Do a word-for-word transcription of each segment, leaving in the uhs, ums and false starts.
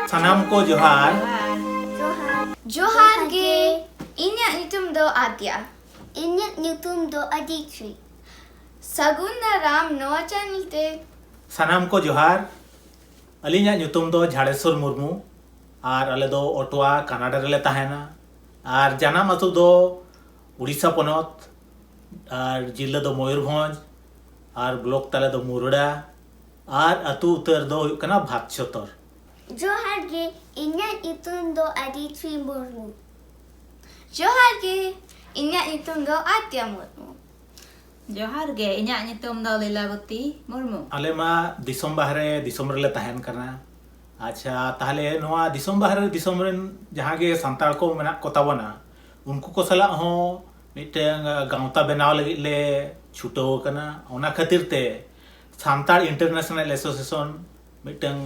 ᱥᱟᱱᱟᱢ ᱠᱚ ᱡᱚᱦᱟᱨ᱾ ᱡᱚᱦᱟᱨ᱾ ᱡᱚᱦᱟᱨ ᱜᱮ᱾ ᱤᱧᱟᱜ ᱧᱩᱛᱩᱢ ᱫᱚ ᱟᱫᱭᱟ᱾ ᱤᱧᱟᱹᱜ ᱧᱩᱛᱩᱢ ᱫᱚ ᱟᱫᱤᱛᱨᱤ᱾ ᱥᱟᱹᱜᱩᱱ ᱫᱟᱨᱟᱢ ᱱᱚᱣᱟ ᱪᱮᱱᱮᱞ ᱛᱮ᱾ ᱥᱟᱱᱟᱢ ᱠᱚ ᱡᱚᱦᱟᱨ᱾ ᱟᱹᱞᱤᱧᱟᱜ ᱧᱩᱛᱩᱢ ᱫᱚ ᱡᱷᱟᱲᱮᱥᱣᱚᱨ ᱢᱩᱨᱢᱩ ᱟᱨ ᱟᱞᱮ ᱫᱚ ᱚᱴᱣᱟ, ᱠᱟᱱᱟᱰᱟ ᱨᱮᱞᱮ ᱛᱟᱦᱮᱱᱟ᱾ ᱟᱨ ᱡᱟᱱᱟᱢ ᱟᱹᱛᱩ ᱫᱚ ᱩᱲᱤᱥᱥᱟ ᱯᱚᱱᱚᱛ ᱟᱨ ᱡᱤᱞᱟᱹ ᱫᱚ ᱢᱚᱭᱩᱨᱵᱷᱚᱸᱡᱽ ᱟᱨ ᱵᱞᱚᱠ ᱛᱟᱞᱮ ᱫᱚ ᱢᱩᱨᱲᱟ ᱟᱨ ᱟᱹᱛᱩ ᱩᱛᱟᱹᱨ ᱫᱚ ᱦᱩᱭᱩᱜ ᱠᱟᱱᱟ ᱵᱷᱟᱛ ᱥᱚᱛᱚᱨ᱾ ᱡᱚᱦᱟᱨ ᱜᱮ, ᱤᱧᱟᱹᱜ ᱧᱩᱛᱩᱢ ᱫᱚ ᱟᱫᱤᱛᱨᱤ ᱢᱩᱨᱢᱩ᱾ ᱡᱚᱦᱟᱨ ᱜᱮ᱾ ᱤᱧᱟᱜ ᱧᱩᱛᱩᱢ ᱫᱚ ᱟᱫᱭᱟ ᱢᱩᱨᱢᱩ᱾ ᱡᱚᱦᱟᱨ ᱜᱮ, ᱤᱧᱟᱹᱜ ᱧᱩᱛᱩᱢ ᱫᱚ ᱞᱤᱞᱟᱵᱚᱛᱤ ᱢᱩᱨᱢᱩ᱾ ᱟᱞᱮ ᱢᱟ ᱫᱤᱥᱚᱢ ᱵᱟᱦᱨᱮ ᱫᱤᱥᱚᱢ ᱨᱮᱞᱮ ᱛᱟᱦᱮᱱ ᱠᱟᱱᱟ᱾ ᱟᱪᱪᱷᱟ, ᱛᱟᱦᱞᱮ ᱱᱚᱣᱟ ᱫᱤᱥᱚᱢ ᱵᱟᱦᱨᱮ ᱫᱤᱥᱚᱢ ᱨᱮᱱ ᱡᱟᱦᱟᱸ ᱜᱮ ᱥᱟᱱᱛᱟᱲ ᱠᱚ ᱢᱮᱱᱟᱜ ᱠᱚ ᱛᱟᱵᱚᱱᱟ, ᱩᱱᱠᱩ ᱠᱚ ᱥᱟᱞᱟᱜ ᱦᱚᱸ ᱢᱤᱫᱴᱟᱝ ᱜᱟᱶᱛᱟ ᱵᱮᱱᱟᱣ ᱞᱟᱹᱜᱤᱫ ᱞᱮ ᱪᱷᱩᱴᱟᱹᱣ ᱟᱠᱟᱱᱟ᱾ ᱚᱱᱟ ᱠᱷᱟᱹᱛᱤᱨ ᱛᱮ ᱥᱟᱱᱛᱟᱲ ᱤᱱᱴᱟᱨᱱᱮᱥᱱᱟᱞ ᱮᱥᱳᱥᱤᱭᱮᱥᱚᱱ ᱢᱤᱫᱴᱟᱝ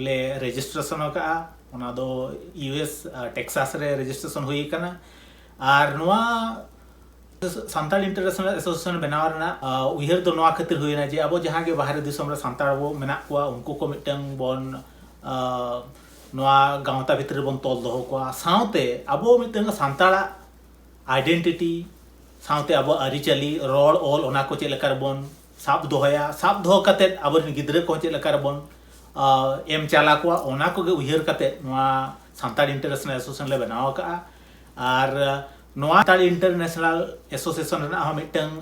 ᱞᱮ ᱨᱮᱡᱤᱥᱴᱨᱮᱥᱚᱱ ᱟᱠᱟᱫᱼᱟ᱾ ᱚᱱᱟ ᱫᱚ ᱤᱭᱩ ᱮᱥ ᱴᱮᱠᱥᱟᱥ ᱨᱮ ᱨᱮᱡᱤᱥᱴᱨᱮᱥᱚᱱ ᱦᱩᱭ ᱟᱠᱟᱱᱟ᱾ ᱟᱨ ᱱᱚᱣᱟ ᱥᱟᱱᱛᱟᱲ ᱤᱱᱴᱟᱨᱱᱮᱥᱱᱟᱞ ᱮᱥᱳᱥᱤᱭᱮᱥᱚᱱ ᱵᱮᱱᱟᱣ ᱨᱮᱱᱟᱜ ᱩᱭᱦᱟᱹᱨ ᱫᱚ ᱱᱚᱣᱟ ᱠᱷᱟᱹᱛᱤᱨ ᱦᱩᱭᱱᱟ ᱡᱮ ᱟᱵᱚ ᱡᱟᱦᱟᱸ ᱜᱮ ᱵᱟᱦᱨᱮ ᱫᱤᱥᱚᱢ ᱨᱮ ᱥᱟᱱᱛᱟᱲ ᱵᱚ ᱢᱮᱱᱟᱜ ᱠᱚᱣᱟ, ᱩᱱᱠᱩ ᱠᱚ ᱢᱤᱫᱴᱟᱝ ᱵᱚᱱ ᱱᱚᱣᱟ ᱜᱟᱶᱛᱟ ᱵᱷᱤᱛᱨᱤ ᱨᱮᱵᱚᱱ ᱛᱚᱞ ᱫᱚᱦᱚ ᱠᱚᱣᱟ᱾ ᱥᱟᱶᱛᱮ ᱟᱵᱚ ᱢᱤᱫᱴᱟᱝ ᱥᱟᱱᱛᱟᱲᱟᱜ ᱟᱭᱰᱮᱱᱴᱤᱴᱤ, ᱥᱟᱶᱛᱮ ᱟᱵᱚ ᱟᱹᱨᱤᱪᱟᱹᱞᱤ, ᱨᱚᱲ, ᱚᱞ, ᱚᱱᱟ ᱠᱚ ᱪᱮᱫ ᱞᱮᱠᱟ ᱨᱮᱵᱚᱱ ᱥᱟᱵ ᱫᱚᱦᱚᱭᱟ, ᱥᱟᱵ ᱫᱚᱦᱚ ᱠᱟᱛᱮᱫ ᱟᱵᱚᱨᱮᱱ ᱜᱤᱫᱽᱨᱟᱹ ᱠᱚ ᱪᱮᱫ ᱞᱮᱠᱟ ᱨᱮᱵᱚᱱ ᱮᱢ ᱪᱟᱞᱟ ᱠᱚᱣᱟ, ᱚᱱᱟ ᱠᱚᱜᱮ ᱩᱭᱦᱟᱹᱨ ᱠᱟᱛᱮᱫ ᱱᱚᱣᱟ ᱥᱟᱱᱛᱟᱲ ᱤᱱᱴᱟᱨᱱᱮᱥᱱᱟᱞ ᱮᱥᱳᱥᱤᱭᱮᱥᱚᱱ ᱞᱮ ᱵᱮᱱᱟᱣ ᱟᱠᱟᱫᱼᱟ᱾ ᱟᱨ ᱱᱚᱣᱟ ᱥᱟᱱᱛᱟᱲ ᱤᱱᱴᱟᱨᱱᱮᱥᱱᱟᱞ ᱮᱥᱳᱥᱤᱭᱮᱥᱚᱱ ᱨᱮᱱᱟᱜ ᱦᱚᱸ ᱢᱤᱫᱴᱟᱝ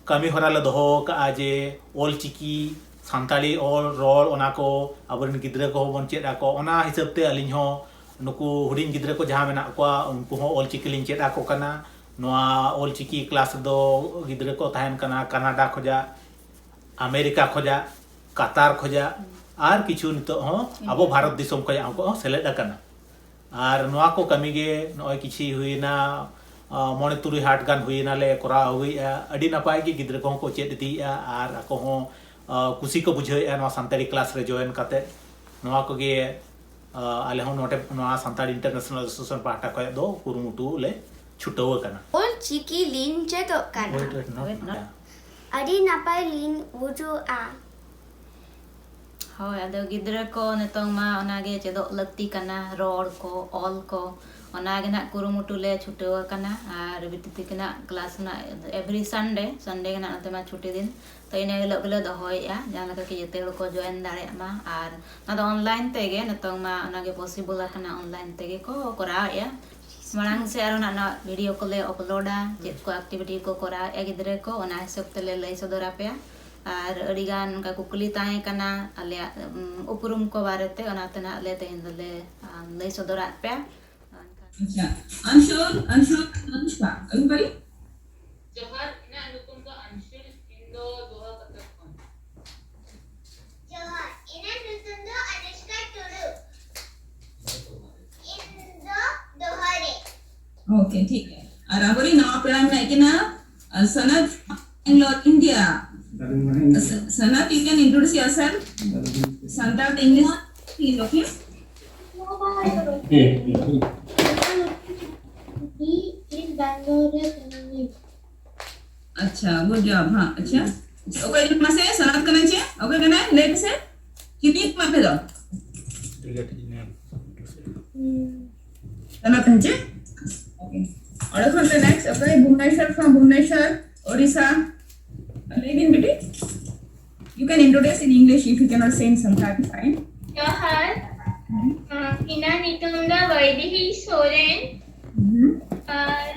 ᱠᱟᱹᱢᱤ ᱦᱚᱨᱟ ᱞᱮ ᱫᱚᱦᱚ ᱟᱠᱟᱫᱼᱟ ᱡᱮ ᱚᱞ ᱪᱤᱠᱤ, ᱥᱟᱱᱛᱟᱲᱤ ᱚᱞ ᱨᱚᱲ, ᱚᱱᱟ ᱠᱚ ᱟᱵᱚᱨᱮᱱ ᱜᱤᱫᱽᱨᱟᱹ ᱠᱚᱦᱚᱸ ᱵᱚᱱ ᱪᱮᱫ ᱟᱠᱚ᱾ ᱚᱱᱟ ᱦᱤᱥᱟᱹᱵ ᱛᱮ ᱟᱹᱞᱤᱧ ᱦᱚᱸ ᱱᱩᱠᱩ ᱦᱩᱰᱤᱧ ᱜᱤᱫᱽᱨᱟᱹ ᱠᱚ ᱡᱟᱦᱟᱸ ᱢᱮᱱᱟᱜ ᱠᱚᱣᱟ, ᱩᱱᱠᱩ ᱦᱚᱸ ᱚᱞ ᱪᱤᱠᱤ ᱞᱤᱧ ᱪᱮᱫ ᱟᱠᱚ ᱠᱟᱱᱟ᱾ ᱱᱚᱣᱟ ᱚᱞ ᱪᱤᱠᱤ ᱠᱞᱟᱥ ᱨᱮᱫᱚ ᱜᱤᱫᱽᱨᱟᱹ ᱠᱚ ᱛᱟᱦᱮᱱ ᱠᱟᱱᱟ ᱠᱟᱱᱟᱰᱟ ᱠᱷᱚᱡᱟᱜ, ᱟᱢᱮᱨᱤᱠᱟ ᱠᱷᱚᱡᱟᱜ, ᱠᱟᱛᱟᱨ ᱠᱷᱚᱡᱟᱜ, ᱟᱨ ᱠᱤᱪᱷᱩ ᱱᱤᱛᱚᱜ ᱦᱚᱸ ᱟᱵᱚ ᱵᱷᱟᱨᱚᱛ ᱫᱤᱥᱚᱢ ᱠᱷᱚᱡᱟᱜ ᱦᱚᱸᱠᱚ ᱥᱮᱞᱮᱫ ᱟᱠᱟᱱᱟ᱾ ᱟᱨ ᱱᱚᱣᱟ ᱠᱚ ᱠᱟᱹᱢᱤ ᱜᱮ ᱱᱚᱜᱼᱚᱭ ᱠᱤᱪᱷᱤ ᱦᱩᱭᱱᱟ, ᱢᱚᱬᱮ ᱛᱩᱨᱩᱭ ᱦᱟᱴ ᱜᱟᱱ ᱦᱩᱭᱱᱟ ᱞᱮ ᱠᱚᱨᱟᱣ ᱟᱹᱜᱩᱭᱮᱫᱼᱟ᱾ ᱟᱹᱰᱤ ᱱᱟᱯᱟᱭ ᱜᱮ ᱜᱤᱫᱽᱨᱟᱹ ᱠᱚᱦᱚᱸ ᱠᱚ ᱪᱮᱫ ᱤᱫᱤᱭᱮᱫᱼᱟ ᱟᱨ ᱟᱠᱚ ᱦᱚᱸ ᱠᱩᱥᱤ ᱠᱚ ᱵᱩᱡᱷᱟᱹᱣᱮᱫᱼᱟ ᱱᱚᱣᱟ ᱥᱟᱱᱛᱟᱲᱤ ᱠᱞᱟᱥ ᱨᱮ ᱡᱚᱭᱮᱱ ᱠᱟᱛᱮ᱾ ᱱᱚᱣᱟ ᱠᱚᱜᱮ ᱟᱞᱮ ᱦᱚᱸ ᱱᱚᱰᱮ ᱱᱚᱣᱟ ᱥᱟᱱᱛᱟᱲ ᱤᱱᱴᱟᱨᱱᱮᱥᱱᱟᱞ ᱮᱥᱳᱥᱤᱭᱮᱥᱚᱱ ᱯᱟᱦᱴᱟ ᱠᱷᱚᱱ ᱫᱚ ᱠᱩᱨᱩᱢᱩᱴᱩ ᱞᱮ ᱪᱷᱩᱴᱟᱹᱣ ᱟᱠᱟᱱᱟ᱾ ᱚᱞ ᱪᱤᱠᱤ ᱞᱤᱧ ᱪᱮᱫᱚᱜ ᱠᱟᱱᱟ᱾ Wait, wait, not Wait, not yeah. ᱟᱹᱰᱤ ᱱᱟᱯᱟᱭ ᱞᱤᱧ ᱵᱩᱡᱷᱟᱹᱣᱟ᱾ ᱦᱳᱭ, ᱟᱫᱚ ᱜᱤᱫᱽᱨᱟᱹ ᱠᱚ ᱱᱤᱛᱚᱝ ᱢᱟ ᱚᱱᱟᱜᱮ ᱪᱮᱫᱚᱜ ᱞᱟᱹᱠᱛᱤ ᱠᱟᱱᱟ, ᱨᱚᱲ ᱠᱚ, ᱚᱞ ᱠᱚ, ᱚᱱᱟᱜᱮ ᱱᱟᱜ ᱠᱩᱨᱩᱢᱩᱴᱩ ᱞᱮ ᱪᱷᱩᱴᱟᱹᱣ ᱟᱠᱟᱱᱟ᱾ ᱟᱨ ᱵᱤᱴᱤ ᱛᱟᱹᱠᱤᱱᱟᱜ ᱠᱞᱟᱥ ᱱᱟᱜ every Sunday, Sunday ᱜᱮ ᱱᱟᱜ ᱱᱚᱛᱮ ᱢᱟ ᱪᱷᱩᱴᱤ ᱫᱤᱱ, ᱛᱚ ᱤᱱᱟᱹ ᱦᱤᱞᱳᱜ ᱜᱮᱞᱮ ᱫᱚᱦᱚᱭᱮᱫᱼᱟ, ᱡᱟᱦᱟᱸ ᱞᱮᱠᱟ ᱠᱤ ᱡᱚᱛᱚ ᱦᱚᱲ ᱠᱚ join ᱫᱟᱲᱮᱭᱟᱜ ᱢᱟ᱾ ᱟᱨ ᱚᱱᱟ ᱫᱚ online ᱛᱮᱜᱮ ᱱᱤᱛᱚᱝ ᱢᱟ ᱚᱱᱟᱜᱮ possible ᱟᱠᱟᱱᱟ, online ᱛᱮᱜᱮ ᱠᱚ ᱠᱚᱨᱟᱣᱮᱫᱼᱟ᱾ ᱢᱟᱲᱟᱝ ᱥᱮᱫ ᱟᱨᱚ ᱱᱟᱜ ᱱᱚᱣᱟ video ᱠᱚᱞᱮ uploadᱟ, ᱪᱮᱫ ᱠᱚ activity ᱠᱚ ᱠᱚᱨᱟᱣᱮᱫᱼᱟ ᱜᱤᱫᱽᱨᱟᱹ ᱠᱚ, ᱚᱱᱟ ᱦᱤᱥᱟᱹᱵ ᱛᱮᱞᱮ ᱞᱟᱹᱭ ᱥᱚᱫᱚᱨ ᱟᱯᱮᱭᱟ᱾ ᱟᱨ ᱟᱹᱰᱤᱜᱟᱱ ᱚᱱᱠᱟ ᱠᱩᱠᱞᱤ ᱛᱟᱦᱮᱸ ᱠᱟᱱᱟ ᱟᱞᱮᱭᱟᱜ, ᱩᱢ, ᱩᱯᱨᱩᱢ ᱠᱚ ᱵᱟᱨᱮᱛᱮ, ᱚᱱᱟᱛᱮ ᱱᱟᱜ ᱞᱮ ᱛᱮᱦᱮᱧ ᱫᱚᱞᱮ, ᱟᱢ, ᱞᱟᱹᱭ ᱥᱚᱫᱚᱨᱟᱫ ᱯᱮᱭᱟ᱾ ᱟᱪᱪᱷᱟ, ᱟᱱᱥᱩᱞ, ᱟᱱᱥᱩᱞ, ᱟᱱᱩᱥᱠᱟ, everybody? ᱡᱚᱦᱟᱨ, ᱤᱧᱟᱹᱜ ᱧᱩᱛᱩᱢ ᱫᱚ ᱟᱱᱥᱩᱞ, ᱤᱧ ᱫᱚ ᱫᱚᱦᱟ ᱠᱟᱛᱟ ᱠᱷᱚᱱ᱾ ᱡᱚᱦᱟᱨ, ᱤᱧᱟᱹᱜ ᱧᱩᱛᱩᱢ ᱫᱚ ᱟᱱᱩᱥᱠᱟ ᱴᱩᱰᱩ, ᱤᱧ ᱫᱚ ᱫᱚᱦᱟ ᱨᱮ᱾ Okay, ᱴᱷᱤᱠ ᱜᱮᱭᱟ᱾ ᱟᱨ ᱟᱵᱚᱨᱮᱱ ᱱᱟᱣᱟ ᱯᱮᱲᱟ ᱢᱮᱱᱟᱜ ᱠᱤᱱᱟ, ᱟᱨ Sonat, Bangalore, India. Sonat, you can introduce yourself. Santal ᱛᱮ English, please, okay? ᱤᱧ ᱵᱮᱝᱜᱟᱞᱳᱨ ᱨᱮ ᱠᱟᱹᱱᱟᱹᱧ᱾ ᱟᱪᱪᱷᱟ, good job. ᱦᱮᱸ, ᱟᱪᱪᱷᱟ, ᱚᱠᱚᱭ ᱢᱟᱥᱮ ᱥᱚᱱᱟᱛ ᱠᱟᱱᱟ ᱪᱮ? ᱚᱠᱚᱭ ᱠᱟᱱᱟᱭ? ᱞᱟᱹᱭ ᱢᱮᱥᱮ᱾ ᱪᱤᱞᱤ ᱠᱟᱱᱟ ᱯᱮ ᱫᱚ? ᱥᱚᱱᱟᱛ ᱠᱟᱱᱟ ᱪᱮ? Okay. ᱚᱸᱰᱮ ᱠᱷᱚᱱ ᱛᱮ next, ᱚᱠᱚᱭ? ᱵᱷᱩᱵᱽᱱᱮᱥᱚᱨ, from ᱵᱷᱩᱵᱽᱱᱮᱥᱚᱨ, ᱳᱰᱤᱥᱟ. ᱞᱟᱹᱭ ᱵᱤᱱ ᱵᱤᱴᱤ. You can introduce in English if you cannot say in Santali, fine. ᱡᱚᱦᱟᱨ᱾ ᱦᱩᱸ. ᱤᱧᱟᱹᱜ ᱧᱩᱛᱩᱢ ᱫᱚ ᱵᱚᱭᱫᱮᱦᱤ ᱥᱚᱨᱮᱱ᱾ ᱦᱩᱸ. ᱟᱨ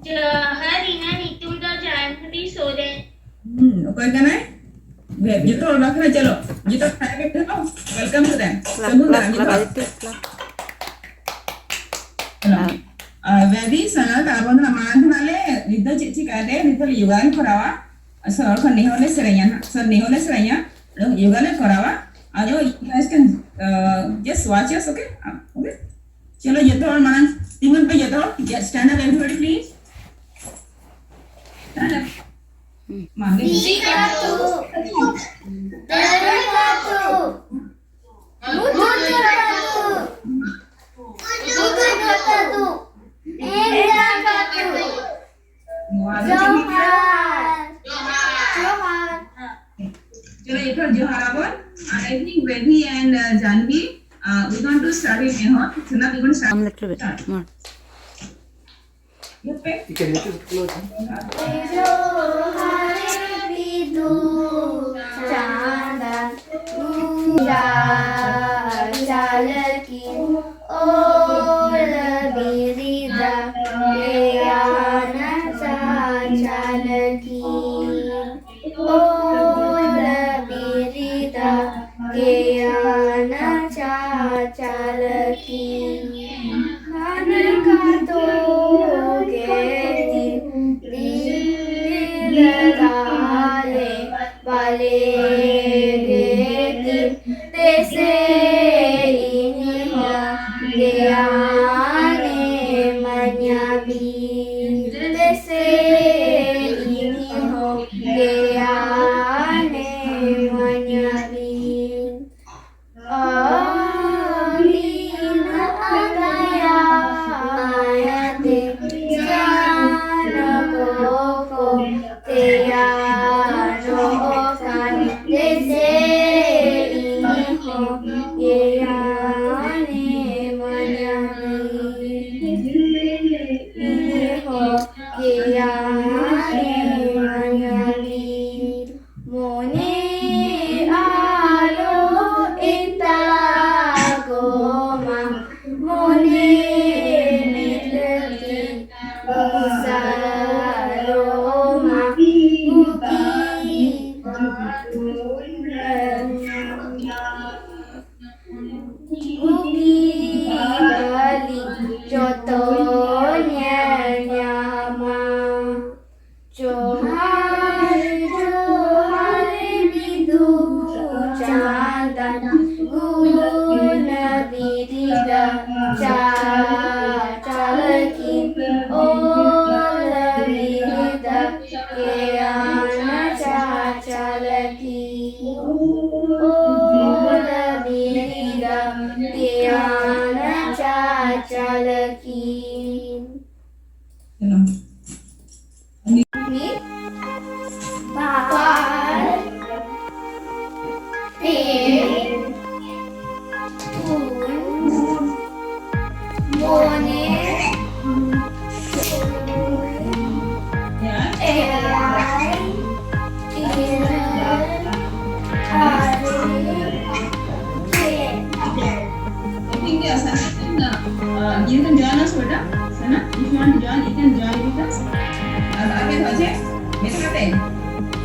ᱡᱚᱦᱟᱨ, ᱤᱧᱟᱹᱜ ᱧᱩᱛᱩᱢ ᱫᱚ ᱡᱟᱭᱢᱩᱱᱤ ᱥᱚᱨᱮᱱ᱾ ᱦᱩᱸ, ᱚᱠᱚᱭ ᱠᱟᱱᱟᱭ? ᱵᱮ-, ᱡᱚᱛᱚ ᱦᱚᱲ ᱵᱟᱠᱷᱨᱟ, ᱪᱚᱞᱚ, ᱡᱚᱛᱚ ᱦᱚᱲ welcome to them. ᱠᱞᱟᱯ, ᱥᱟᱹᱜᱩᱱ ᱠᱞᱟᱯ, ᱫᱟᱨᱟᱢ, ᱠᱞᱟᱯ, ᱡᱚᱛᱚ ᱦᱚᱲ᱾ ᱟᱫᱤᱛᱭᱚ, ᱠᱞᱟᱯ. ᱪᱚᱞᱚ᱾ ᱦᱮᱸ. ᱟᱨ ᱵᱮᱵᱤ, ᱥᱟᱱᱟᱛ, ᱟᱵᱚ ᱫᱚ ᱢᱟᱲᱟᱝ ᱠᱷᱚᱱᱟᱜ ᱞᱮ, ᱱᱤᱛ ᱫᱚ ᱪᱮᱫ ᱪᱤᱠᱟᱹᱭ ᱛᱮ, ᱱᱤᱛ ᱫᱚ ᱞᱮ ᱭᱳᱜᱟ ᱞᱮ ᱠᱚᱨᱟᱣᱟ᱾ ᱟᱨ ᱥᱚᱨᱚᱞ ᱠᱷᱚᱱ ᱱᱤᱦᱚᱸ ᱞᱮ ᱥᱮᱨᱮᱧᱟ ᱱᱟᱜ, ᱥᱚᱨ ᱱᱤᱦᱚᱸ ᱞᱮ ᱥᱮᱨᱮᱧᱟ, ᱭᱳᱜᱟ ᱞᱮ ᱠᱚᱨᱟᱣᱟ᱾ ᱟᱫᱚ you guys can, uh, just watch us, okay? Okay? ᱪᱚᱞᱚ, ᱡᱚᱛᱚ ᱦᱚᱲ ᱢᱟᱲᱟᱝ ᱛᱤᱸᱜᱩᱱ ᱯᱮ, ᱡᱚᱛᱚ ᱦᱚᱲ. Just stand up, everybody, please. Stand up. ᱢᱟ, ᱵᱤᱥᱤ ᱠᱟᱛᱩ᱾ ᱫᱟᱹᱲ ᱠᱟᱛᱩ᱾ ᱢᱩᱫᱩᱨ ᱠᱟᱛᱩ᱾ ᱢᱩᱫᱩᱨ ᱠᱟᱛᱩ᱾ ᱮᱸᱜᱟ ᱠᱟᱛᱩ᱾ ᱱᱚᱣᱟ ᱫᱚ ᱪᱮᱫ ᱞᱮᱠᱟ? ᱡᱚᱦᱟᱨ᱾ ᱡᱚᱦᱟᱨ᱾ ᱪᱚᱞᱚ, ᱡᱚᱛᱚ ᱦᱚᱲ ᱡᱚᱦᱟᱨ ᱟᱵᱚᱱ᱾ I think Vedhi and uh, Janvi, uh, we're going to start with Neha. Suna, we're going to start. Come little bit more.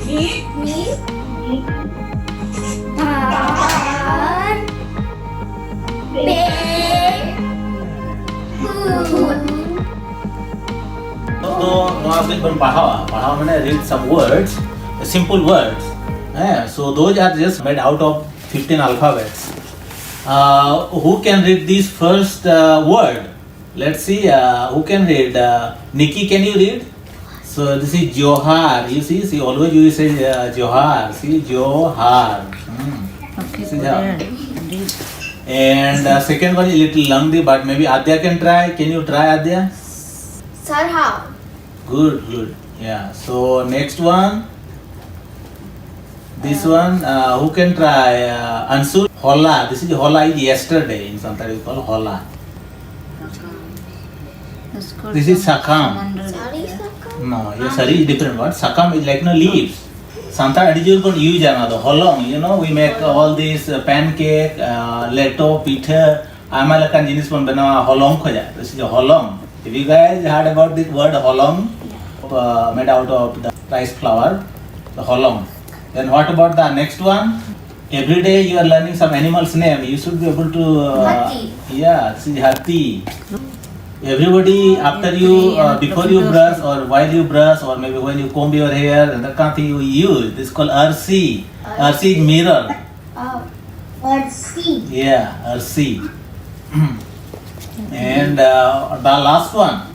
It means ᱵᱟᱨ ᱯᱮ ᱯᱩᱱ᱾ ᱛᱚ, ᱱᱚᱣᱟ ᱠᱟᱹᱡ ᱵᱚᱱ ᱯᱟᱲᱦᱟᱣᱟ᱾ ᱯᱟᱲᱦᱟᱣ ᱢᱟᱱᱮ read some words, simple words. ᱦᱮᱸ, so those are just made out of fifteen alphabets. Uh, who can read this first uh, word? Let's see, uh, who can read? Uh, Nikki, can you read? So this is Johar. You see, she always you say uh, Johar. See, Johar. Hmm. Okay, See, go yeah. There. Read. And uh, second one is little lengthy, but maybe Adya can try. Can you try, Adya? Sarhau. Good, good. Yeah. So next one. This one, uh, who can try? Uh, Anshul, hola. This is hola is yesterday in Santali we call hola. Let's go This is to sakam. Samandra. Sari sakam. No, yeah, sari is different word. Sakam is like no leaves. Santal ᱟᱹᱰᱤ ᱡᱳᱨ ᱵᱚᱱ use ᱟ ᱚᱱᱟ ᱫᱚ ᱦᱚᱞᱚᱝ, you know, we make all this uh, pancake, uh, ᱞᱮᱴᱚ, ᱯᱤᱴᱷᱟᱹ, ᱟᱭᱢᱟ ᱞᱮᱠᱟᱱ ᱡᱤᱱᱤᱥ ᱵᱚᱱ ᱵᱮᱱᱟᱣᱟ ᱦᱚᱞᱚᱝ ᱠᱷᱚᱱᱟᱜ, this is ᱦᱚᱞᱚᱝ. If you guys heard about this word ᱦᱚᱞᱚᱝ, uh, made out of the rice flour, the ᱦᱚᱞᱚᱝ. Then what about the next one? Every day you are learning some animal's name. You should be able to. Uh, Hati. Yeah, this is hati. Everybody, after you, uh, before you brush or while you brush or maybe when you comb your hair and that kind of thing you use, this is called arsi. Arsi is mirror. Oh, let's see. Yeah, arsi. And uh, the last one.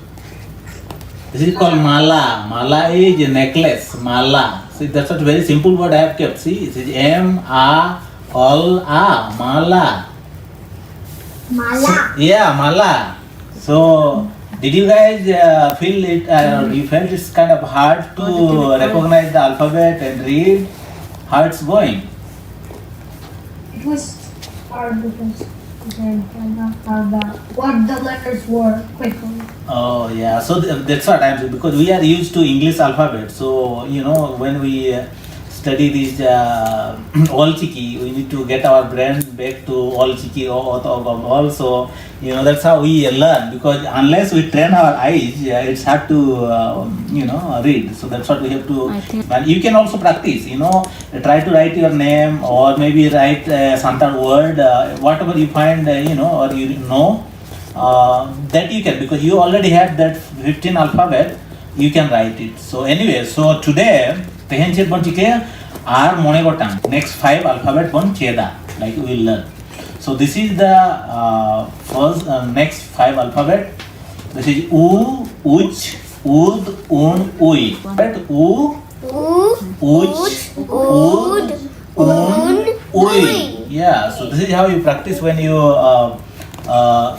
This is called mala. Mala is a necklace. Mala. See, that's a very simple word I have kept. See, it is M A L A. Mala. Mala. Yeah, mala. So, did you guys uh, feel it? Uh, you felt it's kind of hard to recognize the alphabet and read how it's going? It was hard because I didn't know how the, what the letters were quickly. Oh yeah, so th- that's what I'm saying, because we are used to English alphabet. So you know when we uh, study this uh, Olchiki. We need to get our brain back to Olchiki or, or, or also, you know, that's how we learn, because unless we train our eyes, uh, it's hard to, uh, you know, read. So that's what we have to. I think- And you can also practice, you know, try to write your name or maybe write a Santal word, uh, whatever you find, uh, you know, or you know, uh, that you can, because you already had that fifteen alphabet, you can write it. So anyway, so today, ᱛᱮᱦᱮᱧ ᱪᱮᱫ ᱵᱚᱱ ᱪᱤᱠᱟᱹᱭᱟ? ᱟᱨ ᱢᱚᱬᱮ ᱜᱚᱴᱟᱝ next five alphabet ᱵᱚᱱ ᱪᱮᱫᱟ, like we learn. So this is the uh, first uh, next five alphabet. This is u, uch, ud, un, ui. Right? U, U, uch, ud, un, ui. Yeah, so this is how you practice when you uh, uh,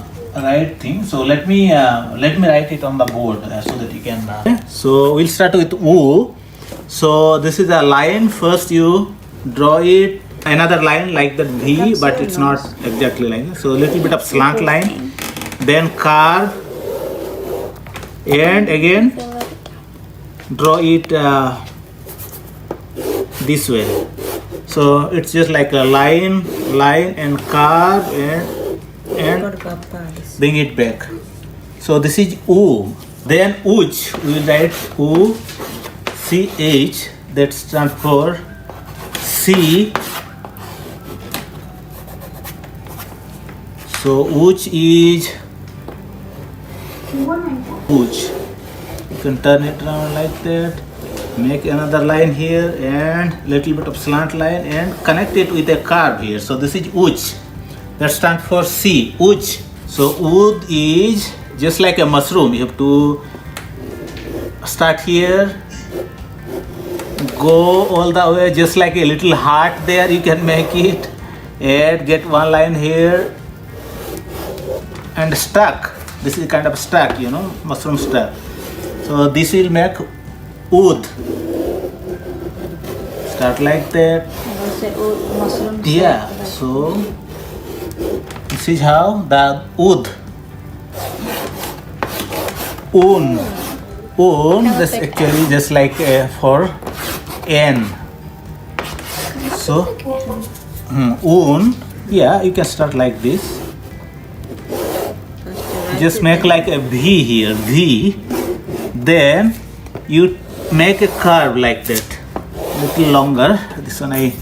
write things. So let me uh, let me write it on the board uh, so that you can. Uh, so we'll start with u. So this is a line. First you draw it another line like the V, but it's not exactly like that. So a little bit of slant line, then curve, and again draw it uh, this way. So it's just like a line, line and curve and and bring it back. So this is u. Then uch, we will write u, c h, that stands for c. So uch is uch. You can turn it around like that. Make another line here and little bit of slant line and connect it with a curve here. So this is uch. That stands for c, uch. So ud is just like a mushroom. You have to start here, go all the way, just like a little heart there. You can make it. Add, get one line here, and stalk. This is kind of stalk, you know, mushroom stalk. So this will make ud. Start like that. Mushroom Yeah. So this is how the ud. Un. Un. This actually just like uh, for N. So, hmm, un, yeah, you can start like this. Just make like a V here, V. Then you make a curve like that, little longer. This one I,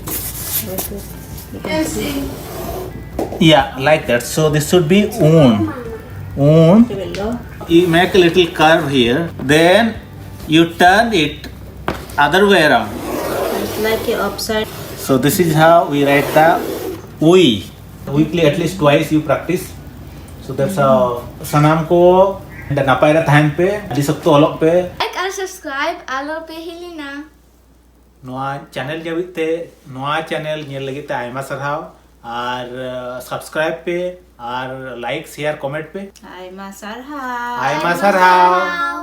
yeah, like that. So this should be un, un. You make a little curve here. Then you turn it other way around. It's like a upside. So this is how we write the ᱩᱭ. Weekly at least twice you practice. So that's how. ᱥᱟᱱᱟᱢ ᱠᱚ ᱱᱟᱯᱟᱭ ᱨᱮ ᱛᱟᱦᱮᱱ ᱯᱮ, ᱟᱹᱰᱤ ᱥᱚᱠᱛᱚ ᱚᱞᱚᱜ ᱯᱮ᱾ Like ᱟᱨ subscribe ᱟᱞᱚ ᱯᱮ ᱦᱤᱲᱤᱧᱟ᱾ ᱱᱚᱣᱟ channel ᱧᱮᱞ ᱛᱮ, ᱱᱚᱣᱟ channel ᱧᱮᱞ ᱞᱟᱹᱜᱤᱫ ᱛᱮ ᱟᱭᱢᱟ ᱥᱟᱨᱦᱟᱣ, ᱟᱨ subscribe ᱯᱮ ᱟᱨ like share comment ᱯᱮ᱾ ᱟᱭᱢᱟ ᱥᱟᱨᱦᱟᱣ᱾ ᱟᱭᱢᱟ ᱥᱟᱨᱦᱟᱣ᱾